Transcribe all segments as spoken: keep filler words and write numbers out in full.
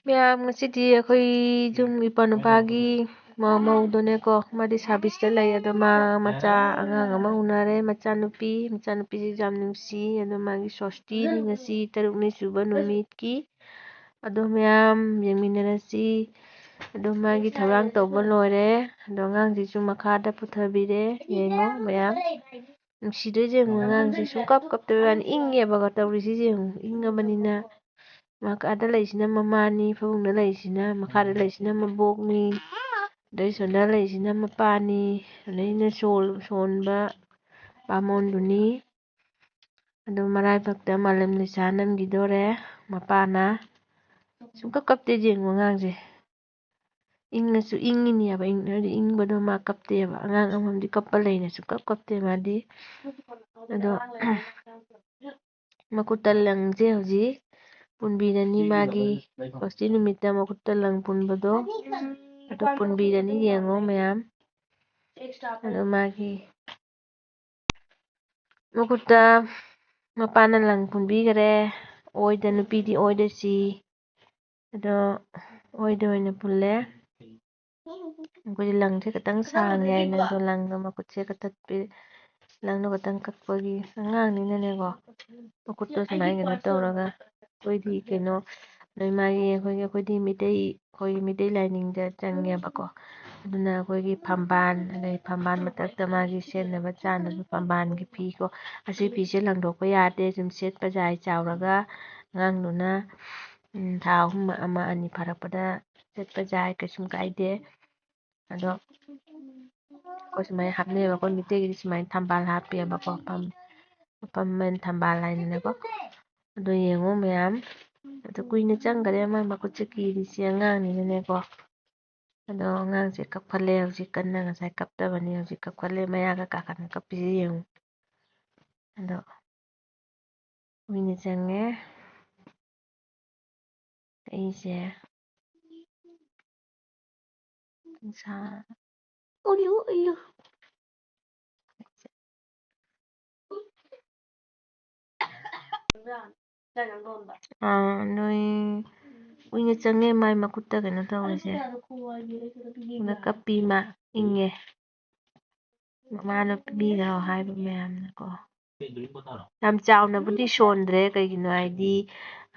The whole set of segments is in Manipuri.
ꯃꯌꯥꯝ, ꯉꯁꯤꯗꯤ ꯑꯩꯈꯣꯏ ꯌꯨꯝ ꯏꯄꯥ ꯅꯨꯄꯥꯒꯤ ꯃ-, ꯃꯧꯗꯨꯅꯦꯀꯣ, ꯃꯥꯗꯤ ꯁꯥꯔꯚꯤꯁꯇ ꯂꯩ꯫ ꯑꯗꯣ ꯃꯥ ꯃꯆꯥ ꯑꯉꯥꯡ ꯑꯃ ꯎꯅꯔꯦ, ꯃꯆꯥꯅꯨꯄꯤ꯫ ꯃꯆꯥꯅꯨꯄꯤꯁꯤ ꯌꯥꯝ ꯅꯨꯡꯁꯤ꯫ ꯑꯗꯣ ꯃꯥꯒꯤ ꯁꯣꯁꯇꯤꯅꯤ, ꯉꯁꯤ ꯇꯔꯨꯛꯅꯤ ꯁꯨꯕ ꯅꯨꯃꯤꯠꯀꯤ꯫ ꯑꯗꯣ ꯃꯌꯥꯝ ꯌꯦꯡꯃꯤꯟꯅꯔꯁꯤ꯫ ꯑꯗꯣ ꯃꯥꯒꯤ ꯊꯧꯔꯥꯡ ꯇꯧꯕ ꯂꯣꯏꯔꯦ꯫ ꯑꯗꯣ ꯑꯉꯥꯡꯁꯤꯁꯨ ꯃꯈꯥꯗ ꯄꯨꯊꯕꯤꯔꯦ꯫ ꯌꯦꯡꯉꯣ ꯃꯌꯥꯝ꯫ ꯅꯨꯡꯁꯤꯗꯣꯏꯁꯦ ꯌꯦꯡꯉꯨ, ꯑꯉꯥꯡꯁꯦ ꯁꯨꯡꯀꯞ ꯀꯞꯇꯕ ꯋꯥꯅꯤ꯫ ꯏꯪꯉꯦꯕꯀꯣ ꯇꯧꯔꯤꯁꯦ ꯌꯦꯡꯉꯨ, ꯏꯪꯉꯕꯅꯤꯅ꯫ ꯃꯥ ꯑꯥꯗ ꯂꯩꯁꯤꯅ ꯃꯃꯥꯅꯤ, ꯐꯃꯨꯡꯗ ꯂꯩꯁꯤꯅ, ꯃꯈꯥꯗ ꯂꯩꯁꯤꯅ ꯃꯕꯣꯛꯅꯤ, ꯑꯗꯩ ꯁꯣꯝꯗ ꯂꯩꯁꯤꯅ ꯃꯄꯥꯅꯤ, ꯑꯗꯩꯅ ꯁꯣꯜ-, ꯁꯣꯟꯕ ꯕꯥꯃꯣꯟꯗꯨꯅꯤ꯫ ꯑꯗꯨ ꯃꯔꯥꯏꯕꯛꯇ ꯃꯥꯂꯦꯝ ꯂꯩꯁꯥ ꯅꯝꯈꯤꯗꯣꯔꯦ ꯃꯄꯥꯅ꯫ ꯁꯨꯡꯀꯞ ꯀꯞꯇꯦ ꯌꯦꯡꯉꯨ ꯑꯉꯥꯡꯁꯦ꯫ ꯏꯪꯉꯁꯨ ꯏꯪꯉꯤꯅꯦꯕ, ꯏꯪ-, ꯍꯥꯏꯗꯤ ꯏꯪꯕꯗꯣ ꯃꯥ ꯀꯞꯇꯦꯕ꯫ ꯑꯉꯥꯡ ꯑꯃꯃꯝꯗꯤ ꯀꯞꯄ ꯂꯩꯅ ꯁꯨꯡꯀꯞ ꯀꯞꯇꯦ ꯃꯥꯗꯤ꯫ ꯑꯗꯣ ꯃꯈꯨꯠꯇ ꯂꯪꯁꯦ ꯍꯧꯖꯤꯛ ꯄꯨꯟꯕꯤꯔꯅꯤ ꯃꯥꯒꯤ ꯁꯣꯁꯇꯤ ꯅꯨꯃꯤꯠꯇ ꯃꯈꯨꯠꯇ ꯂꯪ ꯄꯨꯟꯕꯗꯣ꯫ ꯑꯗꯨ ꯄꯨꯟꯕꯤꯔꯅꯤ ꯌꯦꯡꯉꯣ ꯃꯌꯥꯝ꯫ ꯑꯗꯣ ꯃꯥꯒꯤ ꯃꯈꯨꯠꯇ ꯃꯄꯥꯅ ꯂꯪ ꯄꯨꯟꯕꯤꯈꯔꯦ꯫ ꯑꯣꯏꯗ, ꯅꯨꯄꯤꯗꯤ ꯑꯣꯏꯗ ꯁꯤ꯫ ꯑꯗꯣ ꯑꯣꯏꯗ ꯑꯣꯏꯅ ꯄꯨꯜꯂꯦ꯫ ꯑꯩꯈꯣꯏꯗꯤ ꯂꯪꯁꯦ ꯈꯤꯇꯪ ꯁꯥꯡꯉꯦ ꯍꯥꯏꯅ ꯑꯗꯣ ꯂꯪꯗꯣ ꯃꯈꯨꯠꯁꯦ ꯈꯛꯇꯠꯄꯤ-, ꯂꯪꯗꯣ ꯈꯛꯇꯪ ꯀꯛꯄꯒꯤ ꯑꯉꯥꯡꯅꯤꯅꯅꯦꯀꯣ, ꯃꯈꯨꯠꯇꯣ ꯁꯨꯃꯥꯏꯅ ꯀꯩꯅꯣ ꯇꯧꯔꯒ ꯑꯩꯈꯣꯏꯗꯤ ꯀꯩꯅꯣ ꯅꯣꯏ ꯃꯥꯒꯤ ꯑꯩꯈꯣꯏꯒꯤ, ꯑꯩꯈꯣꯏꯗꯤ ꯃꯤꯇꯩ, ꯑꯩꯈꯣꯏꯒꯤ ꯃꯤꯇꯩ ꯂꯥꯏꯅꯤꯡꯗ ꯆꯪꯉꯦꯕꯀꯣ꯫ ꯑꯗꯨꯅ ꯑꯩꯈꯣꯏꯒꯤ ꯐꯝꯕꯥꯜ, ꯑꯗꯩ ꯐꯝꯕꯥꯜ ꯃꯊꯛꯇ ꯃꯥꯒꯤ ꯁꯦꯠꯅꯕ ꯆꯥꯅꯕ ꯐꯝꯕꯥꯜꯒꯤ ꯐꯤꯀꯣ, ꯑꯁꯤ ꯐꯤꯁꯦ ꯂꯪꯊꯣꯛꯄ ꯌꯥꯗꯦ꯫ ꯁꯨꯝ ꯁꯦꯠꯄ ꯌꯥꯏ ꯆꯥꯎꯔꯒ꯫ ꯑꯉꯥꯡꯗꯨꯅ, ꯎꯝ, ꯊꯥ ꯑꯍꯨꯝ, ꯑꯃ ꯑꯅꯤ ꯐꯥꯔꯛꯄꯗ ꯁꯦꯠꯄ ꯌꯥꯏ, ꯀꯩꯁꯨꯝ ꯀꯥꯏꯗꯦ꯫ ꯑꯗꯣ ꯑꯩꯈꯣꯏ ꯁꯨꯃꯥꯏꯅ ꯍꯥꯞꯅꯩꯌꯦꯕ꯫ ꯑꯩꯈꯣꯏ ꯃꯤꯇꯩꯒꯤꯗꯤ ꯁꯨꯃꯥꯏꯅ ꯊꯝꯕꯥꯜ ꯍꯥꯞꯄꯦꯕꯀꯣ꯫ ꯐꯝ-, ꯐꯝꯕꯥꯜ ꯊꯝꯕꯥꯜ ꯍꯥꯏꯅꯅꯦꯀꯣ꯫ ꯑꯗꯣ ꯌꯦꯡꯉꯣ ꯃꯌꯥꯝ꯫ ꯑꯗꯣ ꯀꯨꯏꯅ ꯆꯪꯈꯔꯦ ꯃꯥꯏ ꯃꯈꯨꯠꯁꯦ ꯀꯤꯔꯤꯁꯦ ꯑꯉꯥꯡꯅꯤꯅꯅꯦꯀꯣ꯫ ꯑꯗꯣ ꯑꯉꯥꯡꯁꯦ ꯀꯞꯈꯠꯂꯦ ꯍꯧꯖꯤꯛ ꯀꯟꯅ, ꯉꯁꯥꯏ ꯀꯞꯇꯕꯅꯤ, ꯍꯧꯖꯤꯛ ꯀꯞꯈꯠꯂꯦ, ꯃꯌꯥꯒ ꯀꯥꯈꯠꯅ ꯀꯞꯄꯤꯁꯦ ꯌꯦꯡꯉꯨ꯫ ꯑꯗꯣ ꯀꯨꯏꯅ ꯆꯪꯉꯦ꯫ ꯑꯩꯁꯦ ꯅꯨꯡꯁꯥ-, ꯑꯣꯜꯂꯨ, ꯑꯣꯜꯂꯨ꯫ ꯑꯥ, ꯅꯣꯏ ꯆꯪꯉꯦ ꯃꯥꯏ ꯃꯈꯨꯠꯇ ꯀꯩꯅꯣ ꯇꯧꯔꯤꯁꯦ꯫ ꯎꯅ ꯀꯞꯄꯤ ꯃꯥ, ꯏꯪꯉꯦ꯫ ꯃꯃꯥꯅ ꯄꯤꯕꯤꯈ꯭ꯔꯣ ꯍꯥꯏꯕ ꯃꯌꯥꯝꯅꯀꯣ꯫ ꯌꯥꯝ ꯆꯥꯎꯅꯕꯨꯗꯤ ꯁꯣꯟꯗ꯭ꯔꯦ, ꯀꯩꯒꯤꯅꯣ ꯍꯥꯏꯗꯤ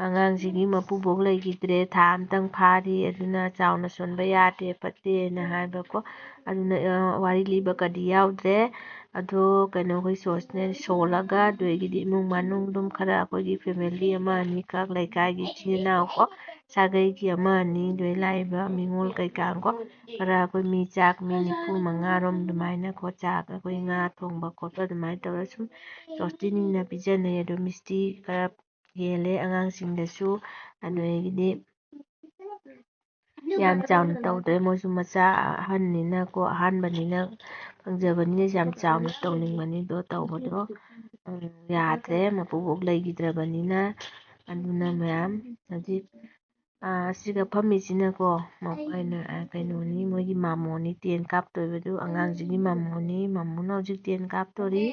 ꯑꯉꯥꯡꯁꯤꯒꯤ ꯃꯄꯨꯕꯣꯛ ꯂꯩꯈꯤꯗ꯭ꯔꯦ, ꯊꯥ ꯑꯃꯇꯪ ꯐꯥꯔꯤ, ꯑꯗꯨꯅ ꯆꯥꯎꯅ ꯁꯣꯟꯕ ꯌꯥꯗꯦ, ꯐꯠꯇꯦꯅ ꯍꯥꯏꯕꯀꯣ꯫ ꯑꯗꯨꯅ, ꯑ, ꯋꯥꯔꯤ ꯂꯤꯕꯒꯗꯤ ꯌꯥꯎꯗ꯭ꯔꯦ꯫ ꯑꯗꯣ ꯀꯩꯅꯣ, ꯑꯩꯈꯣꯏ ꯁꯣꯁꯅꯦ ꯁꯣꯜꯂꯒ, ꯑꯗꯨꯗꯒꯤꯗꯤ ꯏꯃꯨꯡ ꯃꯅꯨꯡ ꯑꯗꯨꯝ ꯈꯔ ꯑꯩꯈꯣꯏꯒꯤ family ꯑꯃ ꯑꯅꯤꯈꯛ, ꯂꯩꯀꯥꯏꯒꯤ ꯏꯆꯤꯟ ꯏꯅꯥꯎ ꯀꯣ, ꯁꯥꯒꯩꯒꯤ ꯑꯃ ꯑꯅꯤ ꯂꯣꯏ ꯂꯥꯛꯏꯕ ꯃꯤꯉꯣꯜ ꯀꯩꯀꯥ ꯀꯣ, ꯈꯔ ꯑꯩꯈꯣꯏ ꯃꯤ ꯆꯥꯛ ꯃꯤ ꯅꯤꯐꯨ ꯃꯉꯥꯔꯣꯝ ꯑꯗꯨꯃꯥꯏꯅ ꯀꯣ, ꯆꯥꯛ ꯑꯩꯈꯣꯏ ꯉꯥ ꯊꯣꯡꯕ ꯈꯣꯠꯄ ꯑꯗꯨꯃꯥꯏꯅ ꯇꯧꯔ ꯁꯨꯝ ꯁꯣꯁꯇꯤꯅꯤꯅ ꯄꯤꯖꯅꯩ꯫ ꯑꯗꯣ ꯃꯤꯁꯇꯤ ꯈꯔ ꯍꯦꯜꯂꯦ ꯑꯉꯥꯡꯁꯤꯡꯗꯁꯨ꯫ ꯑꯗꯨꯗꯒꯤꯗꯤ ꯌꯥꯝ ꯆꯥꯎꯅ ꯇꯧꯗ꯭ꯔꯦ, ꯃꯣꯏꯁꯨ ꯃꯆꯥ ꯑꯍꯟꯅꯤꯅꯀꯣ, ꯑꯍꯥꯟꯕꯅꯤꯅ ꯐꯪꯖꯕꯅꯤꯅ ꯌꯥꯝ ꯆꯥꯎꯅ ꯇꯧꯅꯤꯡꯕꯅꯤꯗꯣ ꯇꯧꯕꯗꯣ, ꯎꯝ, ꯌꯥꯗ꯭ꯔꯦ, ꯃꯄꯨꯕꯣꯛ ꯂꯩꯈꯤꯗ꯭ꯔꯕꯅꯤꯅ꯫ ꯑꯗꯨꯅ ꯃꯌꯥꯝ ꯍꯧꯖꯤꯛ, ꯑꯥ, ꯑꯁꯤꯒ ꯐꯝꯃꯤꯁꯤꯅꯀꯣ, ꯃ-, ꯀꯩꯅꯣ, ꯑꯥ, ꯀꯩꯅꯣꯅꯤ, ꯃꯣꯏꯒꯤ ꯃꯥꯃꯣꯅꯤ ꯇꯦꯟ ꯀꯥꯞꯇꯣꯏꯕꯗꯨ, ꯑꯉꯥꯡꯁꯤꯒꯤ ꯃꯥꯃꯣꯅꯤ, ꯃꯥꯃꯣꯅ ꯍꯧꯖꯤꯛ ꯇꯦꯟ ꯀꯥꯞꯇꯣꯔꯤ꯫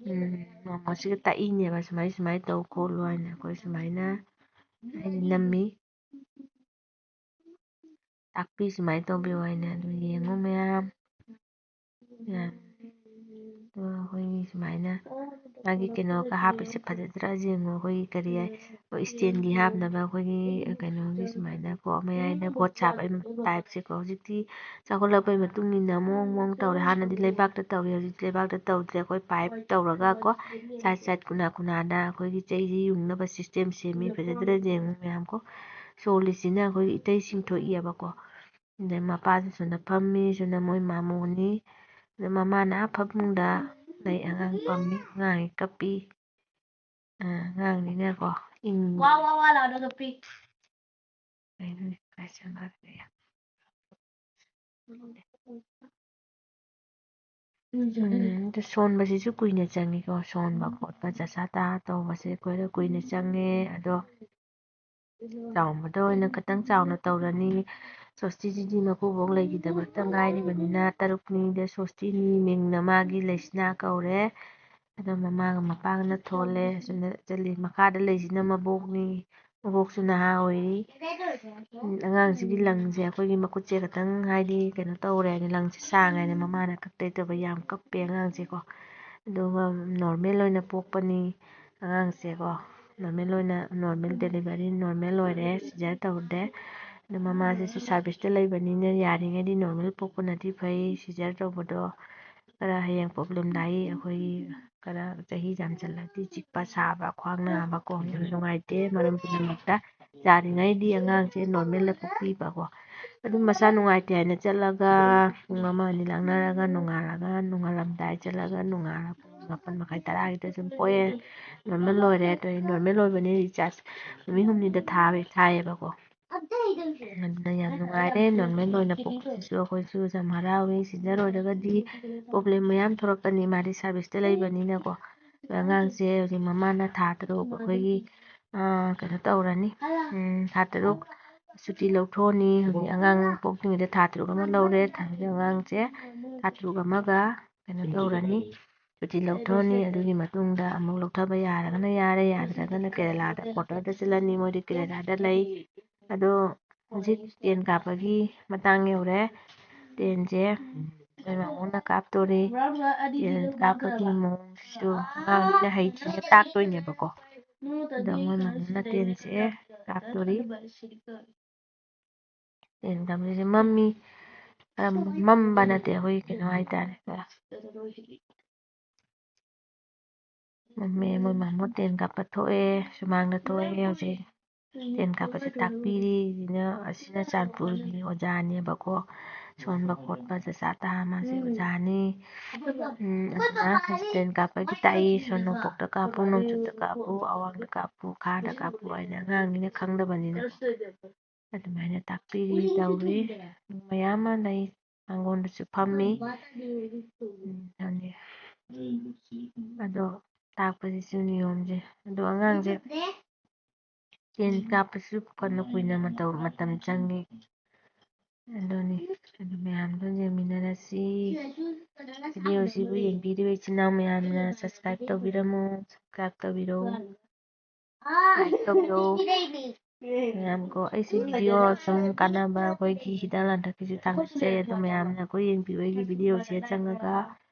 ꯎꯝ, ꯃꯥꯃꯣꯁꯤꯒ ꯇꯥꯛꯏꯅꯦꯕ, ꯁꯨꯃꯥꯏ ꯁꯨꯃꯥꯏ ꯇꯧ ꯈꯣꯠꯂꯨ ꯍꯥꯏꯅ ꯑꯩꯈꯣꯏ ꯁꯨꯃꯥꯏꯅ ꯍꯥꯏꯗꯤ ꯅꯝꯃꯤ꯫ ꯇꯥꯛꯄꯤ ꯁꯨꯃꯥꯏꯅ ꯇꯧꯕꯤꯌꯨ ꯍꯥꯏꯅ꯫ ꯑꯗꯨ ꯌꯦꯡꯉꯨ ꯃꯌꯥꯝ꯫ ꯌꯥꯝ-, ꯑꯗꯣ ꯑꯩꯈꯣꯏꯒꯤ ꯁꯨꯃꯥꯏꯅ ꯃꯥꯒꯤ ꯀꯩꯅꯣꯒ ꯍꯥꯞꯄꯤꯁꯦ ꯐꯖꯗ꯭ꯔꯥ ꯌꯦꯡꯉꯣ꯫ ꯑꯩꯈꯣꯏꯒꯤ ꯀꯔꯤ ꯍꯥꯏ, ꯑꯩꯈꯣꯏ stand-ꯒꯤ ꯍꯥꯞꯅꯕ ꯑꯩꯈꯣꯏꯒꯤ ꯀꯩꯅꯣꯒꯤ ꯁꯨꯃꯥꯏꯅꯀꯣ, ꯃꯌꯥꯏꯗ ꯚꯣꯠ ꯁꯥꯕ type-ꯁꯦꯀꯣ꯫ ꯍꯧꯖꯤꯛꯇꯤ ꯆꯥꯎꯈꯠꯂꯛꯄꯒꯤ ꯃꯇꯨꯡ ꯏꯟꯅ ꯃꯑꯣꯡ ꯃꯑꯣꯡ ꯇꯧꯔꯦ꯫ ꯍꯥꯟꯅꯗꯤ ꯂꯩꯕꯥꯛꯇ ꯇꯧꯔꯦ, ꯍꯧꯖꯤꯛꯇꯤ ꯂꯩꯕꯥꯛꯇ ꯇꯧꯗ꯭ꯔꯦ꯫ ꯑꯩꯈꯣꯏ pipe ꯇꯧꯔꯒꯀꯣ, side side ꯀꯨꯅꯥ ꯀꯨꯅꯥꯗ ꯑꯩꯈꯣꯏꯒꯤ ꯆꯩꯁꯤ ꯌꯨꯡꯅꯕ system ꯁꯦꯝꯃꯤ꯫ ꯐꯖꯗ꯭ꯔꯥ ꯌꯦꯡꯉꯨ ꯃꯌꯥꯝ ꯀꯣ꯫ ꯁꯣꯜꯂꯤꯁꯤꯅ ꯑꯩꯈꯣꯏꯒꯤ ꯏꯇꯩꯁꯤꯡ ꯊꯣꯛꯏꯑꯕꯀꯣ꯫ ꯑꯗꯩ ꯃꯄꯥꯁꯤꯁꯨꯅ ꯐꯝꯃꯤ, ꯁꯤꯅ ꯃꯣꯏ ꯃꯥꯃꯣꯅꯤ꯫ ꯑꯗ ꯃꯃꯥꯅ ꯑꯥ ꯐꯃꯨꯡꯗ ꯂꯩ, ꯑꯉꯥꯡ ꯄꯝꯃꯤ, ꯑꯉꯥꯡ ꯀꯞꯄꯤ꯫ ꯑ, ꯑꯉꯥꯡꯅꯤꯅꯀꯣ, ꯏꯪ-, ꯋꯥ, ꯋꯥ, ꯋꯥ ꯂꯥꯎꯅꯣ ꯅꯨꯄꯤ꯫ ꯀꯩꯅꯣꯅꯦ, ꯀꯥꯏ ꯆꯪꯈ꯭ꯔꯒꯦ? ꯎꯝ, ꯑꯗꯨ ꯁꯣꯟꯕꯁꯤꯁꯨ ꯀꯨꯏꯅ ꯆꯪꯉꯤꯀꯣ, ꯁꯣꯟꯕ ꯈꯣꯠꯄ, ꯆꯠꯁꯥ ꯇꯥ ꯇꯧꯕꯁꯦ ꯑꯩꯈꯣꯏꯗ ꯀꯨꯏꯅ ꯆꯪꯉꯦ꯫ ꯑꯗꯣ ꯆꯥꯎꯕꯗ ꯑꯣꯏꯅ ꯈꯤꯇꯪ ꯆꯥꯎꯅ ꯇꯧꯔꯅꯤ꯫ ꯁꯣꯁꯇꯤꯁꯤꯗꯤ ꯃꯀꯨꯕꯣꯛ ꯂꯩꯈꯤꯗꯕꯇ ꯉꯥꯏꯔꯤꯕꯅꯤꯅ ꯇꯔꯨꯛꯅꯤꯗ ꯁꯣꯁꯇꯤꯅꯤ ꯃꯤꯡꯅ ꯃꯥꯒꯤ ꯂꯩꯁꯅꯥ ꯀꯧꯔꯦ꯫ ꯑꯗꯣ ꯃꯃꯥꯒ ꯃꯄꯥꯒꯅ ꯊꯣꯜꯂꯦ꯫ ꯑꯁꯣꯝꯗ ꯆꯠꯂꯤ꯫ ꯃꯈꯥꯗ ꯂꯩꯁꯤꯅ ꯃꯕꯣꯛꯅꯤ꯫ ꯃꯕꯣꯛꯁꯨ ꯅꯍꯥ ꯑꯣꯏꯔꯤ꯫ ꯎꯝ, ꯑꯉꯥꯡꯁꯤꯒꯤ ꯂꯪꯁꯦ ꯑꯩꯈꯣꯏꯒꯤ ꯃꯈꯨꯠꯁꯦ ꯈꯇꯪ ꯍꯥꯏꯗꯤ ꯀꯩꯅꯣ ꯇꯧꯔꯦ ꯍꯥꯏꯅ, ꯂꯪꯁꯦ ꯁꯥꯡꯉꯦ ꯍꯥꯏꯅ ꯃꯃꯥꯅ ꯀꯛꯇ ꯂꯩꯇꯕ, ꯌꯥꯝ ꯀꯞꯄꯦ ꯑꯉꯥꯡꯁꯦꯀꯣ꯫ ꯑꯗꯨꯒ ꯅꯣꯔꯃꯦꯜ ꯑꯣꯏꯅ ꯄꯣꯛꯄꯅꯤ ꯑꯉꯥꯡꯁꯦꯀꯣ꯫ ꯅꯣꯔꯃꯦꯜ ꯑꯣꯏꯅ, ꯅꯣꯔꯃꯦꯜ ꯗꯦꯂꯤꯚꯔꯤ, ꯅꯣꯔꯃꯦꯜ ꯑꯣꯏꯔꯦ, ꯁꯤꯖꯔ ꯇꯧꯗꯦ꯫ ꯑꯗꯣ ꯃꯃꯥꯁꯤꯁꯨ ꯁꯥꯔꯚꯤꯁꯇ ꯂꯩꯕꯅꯤꯅ ꯌꯥꯔꯤꯉꯩꯗꯤ ꯅꯣꯔꯃꯦꯜ ꯄꯣꯛꯄꯅꯗꯤ ꯐꯩ꯫ ꯁꯤꯖꯔ ꯇꯧꯕꯗꯣ ꯈꯔ ꯍꯌꯦꯡ ꯄ꯭ꯔꯣꯕ꯭ꯂꯦꯝ ꯂꯥꯛꯏ꯫ ꯑꯩꯈꯣꯏꯒꯤ ꯈꯔ ꯆꯍꯤ ꯌꯥꯝꯁꯤꯜꯂꯛꯑꯗꯤ ꯆꯤꯛꯄ, ꯁꯥꯕ, ꯈ꯭ꯋꯥꯡ ꯅꯥꯕ ꯀꯣ, ꯌꯥꯝ ꯅꯨꯡꯉꯥꯏꯇꯦ ꯃꯔꯝ ꯄꯨꯝꯅꯃꯛꯇ꯫ ꯌꯥꯔꯤꯉꯩꯗꯤ ꯑꯉꯥꯡꯁꯦ ꯅꯣꯔꯃꯦꯜꯗ ꯄꯣꯛꯄꯤꯕꯀꯣ꯫ ꯑꯗꯨꯝ ꯃꯁꯥ ꯅꯨꯡꯉꯥꯏꯇꯦ ꯍꯥꯏꯅ ꯆꯠꯂꯒ ꯄꯨꯡ ꯑꯃ ꯑꯅꯤ ꯂꯥꯡꯅꯔꯒ ꯅꯣꯡꯉꯥꯜꯂꯒ, ꯅꯣꯡꯉꯥꯜꯂꯝꯗꯥꯏ ꯆꯠꯂꯒ ꯅꯣꯡꯉꯥꯜꯂꯒ ꯄꯨꯡ ꯃꯥꯄꯟ ꯃꯈꯥꯏ ꯇꯔꯥꯒꯤꯗ ꯑꯗꯨꯝ ꯄꯣꯛꯑꯦ꯫ ꯅꯣꯔꯃꯦꯜ ꯑꯣꯏꯔꯦ꯫ ꯑꯗꯣ ꯑꯩ ꯅꯣꯔꯃꯦꯜ ꯑꯣꯏꯕꯅꯤ ꯔꯤꯆꯥꯔꯖ ꯅꯨꯃꯤꯠ ꯍꯨꯝꯅꯤꯗ ꯊꯥꯕ, ꯊꯥꯏꯌꯦꯕꯀꯣ꯫ ꯑꯗꯨꯅ ꯌꯥꯝ ꯅꯨꯡꯉꯥꯏꯔꯦ꯫ ꯅꯣꯔꯃꯦꯜ ꯑꯣꯏꯅ ꯄꯣꯛꯄꯁꯤꯁꯨ ꯑꯩꯈꯣꯏꯁꯨ ꯌꯥꯝ ꯍꯔꯥꯎꯏ꯫ ꯁꯤꯖꯔ ꯑꯣꯏꯔꯒꯗꯤ ꯄ꯭ꯔꯣꯕ꯭ꯂꯦꯝ ꯃꯌꯥꯝ ꯊꯣꯛꯂꯛꯀꯅꯤ, ꯃꯥꯗꯤ ꯁꯥꯔꯚꯤꯁꯇ ꯂꯩꯕꯅꯤꯅꯀꯣ꯫ ꯑꯗꯣ ꯑꯉꯥꯡꯁꯦ ꯍꯧꯖꯤꯛ ꯃꯃꯥꯅ ꯊꯥ ꯇꯔꯨꯛ ꯑꯩꯈꯣꯏꯒꯤ, ꯑꯥ, ꯀꯩꯅꯣ ꯇꯧꯔꯅꯤ, ꯎꯝ, ꯊꯥ ꯇꯔꯨꯛ ꯁꯨꯇꯤ ꯂꯧꯊꯣꯛꯑꯅꯤ꯫ ꯍꯧꯖꯤꯛ ꯑꯉꯥꯡ ꯄꯣꯛꯇ꯭ꯔꯤꯉꯩꯗ ꯊꯥ ꯇꯔꯨꯛ ꯑꯃ ꯂꯧꯔꯦ꯫ ꯍꯧꯖꯤꯛ ꯑꯉꯥꯡꯁꯦ ꯊꯥ ꯇꯔꯨꯛ ꯑꯃꯒ ꯀꯩꯅꯣ ꯇꯧꯔꯅꯤ, ꯁꯨꯇꯤ ꯂꯧꯊꯣꯛꯑꯅꯤ꯫ ꯑꯗꯨꯒꯤ ꯃꯇꯨꯡꯗ ꯑꯃꯨꯛ ꯂꯧꯊꯕ ꯌꯥꯔꯒꯅ ꯌꯥꯔꯦ, ꯌꯥꯗ꯭ꯔꯒꯅ ꯀꯦꯔꯦꯂꯥꯗ, ꯀ꯭ꯋꯥꯇꯔꯗ ꯆꯠꯂꯅꯤ꯫ ꯃꯣꯏꯗꯤ ꯀꯦꯔꯦꯂꯥꯗ ꯂꯩ꯫ ꯑꯗꯣ ꯍꯧꯖꯤꯛ ꯇꯦꯟ ꯀꯥꯞꯄꯒꯤ ꯃꯇꯥꯡ ꯌꯧꯔꯦ꯫ ꯇꯦꯟꯁꯦ ꯃꯣꯏ ꯃꯥꯃꯣꯅ ꯀꯥꯞꯇꯣꯔꯤ꯫ ꯇꯦꯟ ꯀꯥꯞꯄꯒꯤ ꯃꯑꯣꯡꯁꯤꯁꯨ ꯑꯉꯥꯡꯁꯤꯅ ꯍꯩꯇ꯭ꯔꯤꯉꯩ ꯇꯥꯛꯇꯣꯏꯅꯦꯕꯀꯣ꯫ ꯑꯗꯣ ꯃꯣꯏ ꯃꯥꯃꯣꯅ ꯇꯦꯟꯁꯦ ꯀꯥꯞꯇꯣꯔꯤ꯫ ꯇꯦꯟ ꯀꯥꯞꯄꯁꯦ ꯃꯝꯃꯤ꯫ ꯈꯔ ꯃꯝꯕ ꯅꯠꯇꯦ, ꯑꯩꯈꯣꯏꯒꯤ ꯀꯩꯅꯣ ꯍꯥꯏꯇꯥꯔꯦ, ꯈꯔ ꯃꯝꯃꯦ꯫ ꯃꯣꯏ ꯃꯥꯃꯣ ꯇꯦꯟ ꯀꯥꯞꯄ ꯊꯣꯛꯑꯦ, ꯁꯨꯃꯥꯡꯗ ꯊꯣꯛꯑꯦ ꯍꯧꯖꯤꯛ꯫ ꯇꯦꯟ ꯀꯥꯞꯄꯁꯦ ꯇꯥꯛꯄꯤꯔꯤ꯫ ꯑꯁꯤꯅ, ꯑꯁꯤꯅ ꯆꯥꯟꯄꯨꯔꯒꯤ ꯑꯣꯖꯥꯅꯦꯕꯀꯣ, ꯁꯣꯟꯕ ꯈꯣꯠꯄ ꯆꯆꯥ ꯇꯥ ꯃꯥꯁꯦ ꯑꯣꯖꯥꯅꯤ꯫ ꯎꯝ, ꯑꯗꯨꯅ ꯇꯦꯟ ꯀꯥꯞꯄꯒꯤ ꯇꯥꯛꯏ꯫ ꯁꯣꯝ ꯅꯣꯡꯄꯣꯛꯇ ꯀꯥꯞꯄꯨ, ꯅꯣꯡꯆꯨꯞꯇ ꯀꯥꯞꯄꯨ, ꯑꯋꯥꯡꯗ ꯀꯥꯞꯄꯨ, ꯈꯥꯗ ꯀꯥꯞꯄꯨ ꯍꯥꯏꯅ ꯑꯉꯥꯡꯅꯤꯅ ꯈꯪꯗꯕꯅꯤꯅ ꯑꯗꯨꯃꯥꯏꯅ ꯇꯥꯛꯄꯤꯔꯤ ꯇꯧꯔꯤ꯫ ꯃꯌꯥꯝ ꯑꯃ ꯂꯩ꯫ ꯃꯥꯡꯒꯣꯟꯗꯁꯨ ꯐꯝꯃꯤ꯫ ꯎꯝ, ꯌꯥꯝꯅ ꯑꯗꯣ ꯇꯥꯛꯄꯁꯤꯁꯨ ꯅꯤꯌꯣꯝꯁꯦ꯫ ꯑꯗꯣ ꯑꯉꯥꯡꯁꯦ ꯇꯦꯟ ꯀꯥꯞꯄꯁꯨ ꯐꯅ ꯀꯨꯏꯅ ꯃꯇꯧ, ꯃꯇꯝ ꯆꯪꯉꯤ꯫ ꯑꯗꯨꯅꯤ꯫ ꯑꯗꯨ ꯃꯌꯥꯝꯗꯣ ꯌꯦꯡꯃꯤꯟꯅꯔꯁꯤ꯫ ꯚꯤꯗꯤꯑꯣꯁꯤꯕꯨ ꯌꯦꯡꯕꯤꯔꯤꯕ ꯏꯆꯤꯟ ꯏꯅꯥꯎ ꯃꯌꯥꯝꯅ subscribe ꯇꯧꯕꯤꯔꯝꯃꯨ, subscribe ꯇꯧꯕꯤꯔꯣ꯫ Like ꯇꯧꯕꯤꯔꯣ꯫ ꯃꯌꯥꯝ ꯀꯣ, ꯑꯩꯁꯤ video ꯁꯨꯝ ꯀꯥꯟꯅꯕ ꯑꯩꯈꯣꯏꯒꯤ ꯍꯤꯗꯥꯛ ꯂꯥꯡꯊꯛꯀꯤꯁꯨ ꯊꯥꯡꯒꯠꯆꯩ, ꯑꯗꯣ ꯃꯌꯥꯝꯅ ꯑꯩꯈꯣꯏ ꯌꯦꯡꯕꯤꯌꯨ ꯑꯩꯒꯤ video ꯁꯦ ꯆꯪꯉꯒ꯫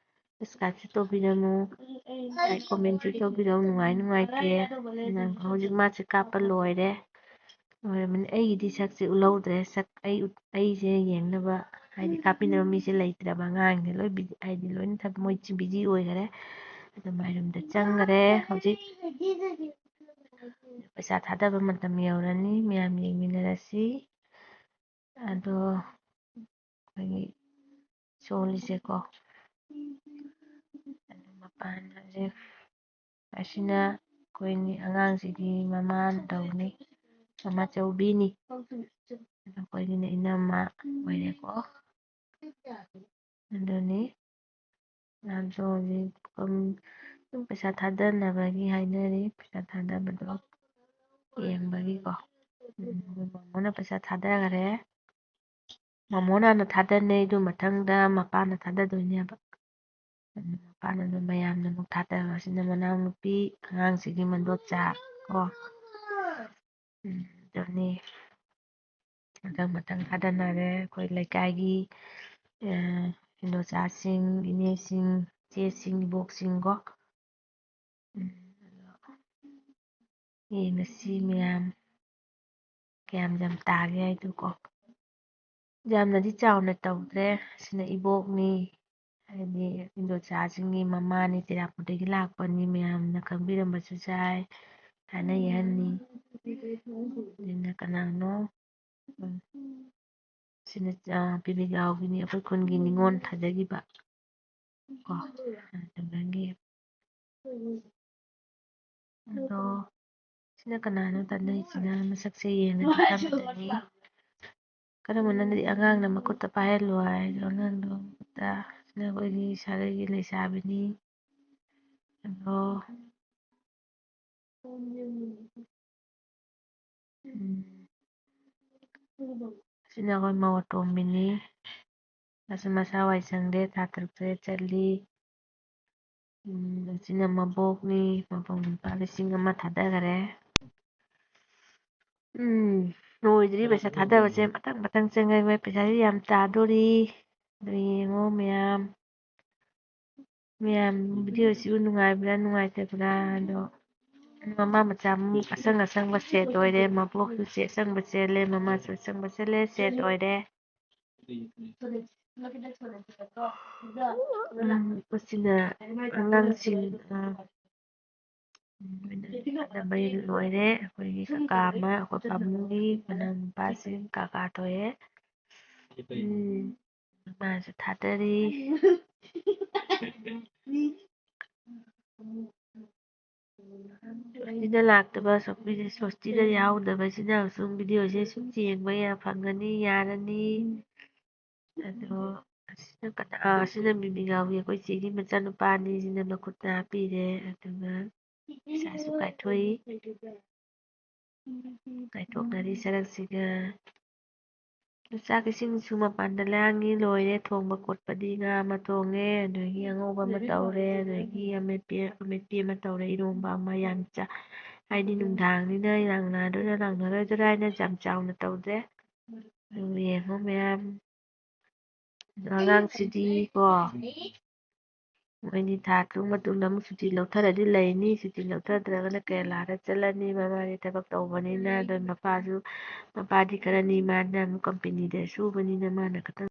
Subscribe ꯁꯨ ꯇꯧꯕꯤꯔꯝꯃꯨ, like, comment ꯁꯨ ꯇꯧꯕꯤꯔꯝꯃꯨ, ꯅꯨꯡꯉꯥꯏ ꯅꯨꯡꯉꯥꯏꯇꯦ꯫ ꯅꯪ ꯍꯧꯖꯤꯛ ꯃꯥꯁꯦ ꯀꯥꯞꯄ ꯂꯣꯏꯔꯦ, ꯂꯣꯏꯔꯕꯅꯤ꯫ ꯑꯩꯒꯤꯗꯤ ꯁꯛꯁꯦ ꯎꯠꯍꯧꯗ꯭ꯔꯦ, ꯁꯛ ꯑꯩ ꯎꯠ-, ꯑꯩꯁꯦ ꯌꯦꯡꯅꯕ, ꯍꯥꯏꯗꯤ ꯀꯥꯞꯄꯤꯅꯕ ꯃꯤꯁꯦ ꯂꯩꯇ꯭ꯔꯕ, ꯑꯉꯥꯡꯁꯦ ꯂꯣꯏ busy, ꯍꯥꯏꯗꯤ ꯂꯣꯏꯅ ꯊꯕꯛ ꯃꯣꯏ busy ꯑꯣꯏꯈꯔꯦ꯫ ꯑꯗꯣ my room ꯗ ꯆꯪꯈꯔꯦ ꯍꯧꯖꯤꯛ꯫ ꯄꯩꯁꯥ ꯊꯥꯗꯕ ꯃꯇꯝ ꯌꯧꯔꯅꯤ, ꯃꯌꯥꯝ ꯌꯦꯡꯃꯤꯟꯅꯔꯁꯤ꯫ ꯑꯗꯣ ꯑꯩꯈꯣꯏꯒꯤ ꯆꯣꯜꯂꯤꯁꯦꯀꯣ, ꯑꯗꯨ ꯃꯄꯥꯟ ꯍꯧꯖꯤꯛ ꯑꯁꯤꯅ ꯑꯩꯈꯣꯏꯅꯤ ꯑꯉꯥꯡꯁꯤꯒꯤ ꯃꯃꯥ ꯇꯧꯅꯤ, ꯃꯃꯥ ꯆꯧꯕꯤꯅꯤ꯫ ꯑꯗꯣ ꯑꯩꯈꯣꯏꯒꯤꯅ ꯏꯅꯝꯃ ꯑꯣꯏꯔꯦꯀꯣ꯫ ꯑꯗꯨꯅꯤ ꯃꯌꯥꯝꯁꯨ ꯍꯧꯖꯤꯛ, ꯎꯝ, ꯑꯗꯨꯝ ꯄꯩꯁꯥ ꯊꯥꯗꯅꯕꯒꯤ ꯍꯥꯏꯅꯔꯤ, ꯄꯩꯁꯥ ꯊꯥꯗꯕꯗꯣ ꯌꯦꯡꯕꯒꯤꯀꯣ꯫ ꯎꯝ, ꯃꯃꯣꯅ ꯄꯩꯁꯥ ꯊꯥꯗꯈꯔꯦ꯫ ꯃꯃꯣꯅ ꯍꯥꯟꯅ ꯊꯥꯗꯅꯩ, ꯑꯗꯨ ꯃꯊꯪꯗ ꯃꯄꯥꯅ ꯊꯥꯗꯗꯣꯏꯅꯦꯕ꯫ ꯑꯗꯨ ꯃꯄꯥꯅ ꯑꯗꯨꯝ ꯃꯌꯥꯝꯅ ꯑꯃꯨꯛ ꯊꯥꯗꯕꯁꯤꯅ ꯃꯅꯥꯎꯅꯨꯄꯤ, ꯑꯉꯥꯡꯁꯤꯒꯤ ꯃꯗꯣꯠꯆꯥ ꯀꯣ꯫ ꯎꯝ, ꯑꯗꯨꯅꯤ꯫ ꯃꯊꯪ ꯃꯊꯪ ꯊꯥꯗꯅꯔꯦ ꯑꯩꯈꯣꯏ ꯂꯩꯀꯥꯏꯒꯤ, ꯑ, ꯏꯟꯗꯣꯆꯥꯁꯤꯡ, ꯏꯅꯦꯁꯤꯡ, ꯏꯆꯦꯁꯤꯡ, ꯏꯕꯣꯛꯁꯤꯡꯀꯣ꯫ ꯎꯝ, ꯑꯗꯣ ꯌꯦꯡꯉꯁꯤ ꯃꯌꯥꯝ ꯀꯌꯥꯝ ꯌꯥꯝ ꯇꯥꯒꯦ ꯍꯥꯏꯗꯨꯀꯣ꯫ ꯌꯥꯝꯅꯗꯤ ꯆꯥꯎꯅ ꯇꯧꯗ꯭ꯔꯦ꯫ ꯁꯤꯅ ꯏꯕꯣꯛꯅꯤ, ꯍꯥꯏꯗꯤ ꯏꯟꯗꯣꯆꯥꯁꯤꯡꯒꯤ ꯃꯃꯥꯅꯤ, ꯆꯤꯔꯥꯄꯨꯔꯗꯒꯤ ꯂꯥꯛꯄꯅꯤ, ꯃꯌꯥꯝꯅ ꯈꯪꯕꯤꯔꯝꯕꯁꯨ ꯌꯥꯏ꯫ ꯍꯥꯏꯅ ꯌꯥꯍꯟꯅꯤ꯫ ꯑꯗꯨꯅ ꯀꯅꯥꯅꯣ? ꯎꯝ꯫ ꯁꯤꯅ, ꯑ, ꯄꯤꯕꯤꯒꯥꯎꯒꯤꯅꯤ, ꯑꯩꯈꯣꯏ ꯈꯨꯟꯒꯤ ꯅꯤꯉꯣꯜ ꯊꯥꯖꯈꯤꯕ ꯀꯣ꯫ ꯑꯗꯨꯃꯥꯏꯅ ꯑꯗꯣ ꯁꯤꯅ ꯀꯅꯥꯅꯣ ꯇꯥꯟꯅꯔꯤꯁꯤꯅ? ꯃꯁꯛꯁꯦ ꯌꯦꯡꯉꯗꯤ ꯈꯪꯒꯗꯕꯅꯤ꯫ ꯀꯔꯝꯕꯅꯗꯤ ꯑꯉꯥꯡꯅ ꯃꯈꯨꯠꯇ ꯄꯥꯏꯍꯜꯂꯣ ꯍꯥꯏꯗꯣ, ꯑꯉꯥꯡꯗꯣ ꯃꯈꯨꯠꯇ? ꯁꯤꯅ ꯑꯩꯈꯣꯏꯒꯤ ꯁꯥꯒꯩꯒꯤ ꯂꯩꯁꯥꯕꯤꯅꯤ꯫ ꯑꯗꯣ, ꯎꯝ, ꯁꯤꯅ ꯑꯩꯈꯣꯏ ꯃꯧ ꯑꯇꯣꯝꯕꯤꯅꯤ꯫ ꯃꯥꯁꯨ ꯃꯁꯥ ꯋꯥꯏ ꯁꯪꯗꯦ, ꯊꯥ ꯇꯔꯨꯛ ꯇꯔꯦꯠ ꯆꯠꯂꯤ꯫ ꯎꯝ, ꯑꯁꯤꯅ ꯃꯕꯣꯛꯅꯤ, ꯃꯕꯣꯛ ꯂꯨꯄꯥ ꯂꯤꯁꯤꯡ ꯑꯃ ꯊꯥꯗꯈꯔꯦ꯫ ꯎꯝ, ꯂꯣꯏꯗ꯭ꯔꯤ ꯄꯩꯁꯥ ꯊꯥꯗꯕꯁꯦ, ꯃꯊꯪ ꯃꯊꯪ ꯆꯪꯉꯛꯑꯦ꯫ ꯄꯩꯁꯥꯁꯦ ꯌꯥꯝ ꯇꯥꯗꯣꯔꯤ꯫ ꯑꯗꯨ ꯌꯦꯡꯉꯣ ꯃꯌꯥꯝ꯫ ꯃꯌꯥꯝ, video ꯁꯤꯕꯨ ꯅꯨꯡꯉꯥꯏꯕ꯭ꯔꯥ ꯅꯨꯡꯉꯥꯏꯇꯕ꯭ꯔꯥ? ꯑꯗꯣ ꯃꯃꯥ ꯃꯆꯥ ꯑꯃꯨꯛ ꯑꯁꯪ ꯑꯁꯪꯕ set ꯑꯣꯏꯔꯦ꯫ ꯃꯕꯣꯛꯁꯨ ꯆꯦ ꯑꯁꯪꯕ ꯆꯦꯜꯂꯦ, ꯃꯃꯥꯁꯨ ꯑꯁꯪꯕ ꯆꯦꯜꯂꯦ, set ꯑꯣꯏꯔꯦ꯫ ꯎꯝ, ꯑꯁꯤꯅ ꯑꯉꯥꯡꯁꯤꯡ, ꯑ, ꯎꯝ, ꯑꯅꯝꯕ ꯂꯣꯏꯔꯦ꯫ ꯑꯩꯈꯣꯏꯒꯤ ꯀꯀꯥ ꯑꯃ, ꯑꯩꯈꯣꯏ ꯄꯥꯕꯨꯡꯒꯤ ꯃꯅꯥꯎꯅꯨꯄꯥꯁꯤꯡ ꯀꯥ ꯀꯥ ꯊꯣꯛꯑꯦ꯫ ꯎꯝ, ꯃꯥꯁꯨ ꯊꯥꯗꯔꯤ꯫ ꯁꯤꯗ ꯂꯥꯛꯇꯕ ꯁꯣꯁꯇꯤꯗ ꯌꯥꯎꯗꯕꯁꯤꯅ ꯁꯨꯝ video ꯁꯦ ꯁꯨꯝ ꯌꯦꯡꯕ ꯌꯥ-, ꯐꯪꯒꯅꯤ, ꯌꯥꯔꯅꯤ꯫ ꯑꯗꯣ ꯑꯁꯤꯅ ꯀꯅꯥ-, ꯑꯥ, ꯑꯁꯤꯅ ꯃꯤꯃꯤ ꯉꯥꯎꯕꯤ, ꯑꯩꯈꯣꯏ ꯆꯦꯒꯤ ꯃꯆꯥꯅꯨꯄꯥꯅꯤ꯫ ꯁꯤꯅ ꯃꯈꯨꯠꯇ ꯍꯥꯞꯄꯤꯔꯦ꯫ ꯑꯗꯨꯒ ꯄꯩꯁꯥꯁꯨ ꯀꯥꯏꯊꯣꯛꯏ꯫ ꯀꯥꯏꯊꯣꯛꯅꯔꯤ ꯆꯔꯛꯁꯤꯒ꯫ ꯆꯥꯛ ꯏꯁꯤꯡꯁꯨ ꯃꯄꯥꯟꯗ ꯂꯥꯡꯉꯤ, ꯂꯣꯏꯔꯦ꯫ ꯊꯣꯡꯕ ꯈꯣꯠꯄꯗꯤ ꯉꯥ ꯑꯃ ꯊꯣꯡꯉꯦ, ꯑꯗꯒꯤ ꯑꯉꯧꯕ ꯑꯃ ꯇꯧꯔꯦ, ꯑꯗꯒꯤ ꯑꯃꯦꯠꯄꯤ, ꯑꯃꯦꯠꯄꯤ ꯑꯃ ꯇꯧꯔꯦ, ꯏꯔꯣꯝꯕ ꯑꯃ꯫ ꯌꯥꯝ ꯆꯥ-, ꯍꯥꯏꯗꯤ ꯅꯨꯡꯗꯥꯡꯅꯤꯅ ꯂꯥꯡꯅꯗꯣꯏꯔꯥ ꯂꯥꯡꯅꯔꯣꯏꯗꯣꯏꯔꯥ ꯍꯥꯏꯅ ꯌꯥꯝ ꯆꯥꯎꯅ ꯇꯧꯗ꯭ꯔꯦ꯫ ꯑꯗꯨ ꯌꯦꯡꯉꯣ ꯃꯌꯥꯝ꯫ ꯑꯉꯥꯡꯁꯤꯗꯤ ꯀꯣ, ꯃꯣꯏꯗꯤ ꯊꯥ ꯇꯔꯨꯛ ꯃꯇꯨꯡꯗ ꯑꯃꯨꯛ ꯁꯨꯇꯤ ꯂꯧꯊꯔꯗꯤ ꯂꯩꯅꯤ꯫ ꯁꯨꯇꯤ ꯂꯧꯊꯗ꯭ꯔꯒꯅ ꯀꯦꯔꯂꯥꯗ ꯆꯠꯂꯅꯤ꯫ ꯃꯃꯥꯗꯤ ꯊꯕꯛ ꯇꯧꯕꯅꯤꯅ, ꯑꯗꯣ ꯃꯄꯥꯁꯨ, ꯃꯄꯥꯗꯤ ꯈꯔ ꯅꯦꯝꯃꯅ ꯑꯃꯨꯛ company ꯗ ꯁꯨꯕꯅꯤꯅ ꯃꯥꯅ ꯈꯤꯇꯪ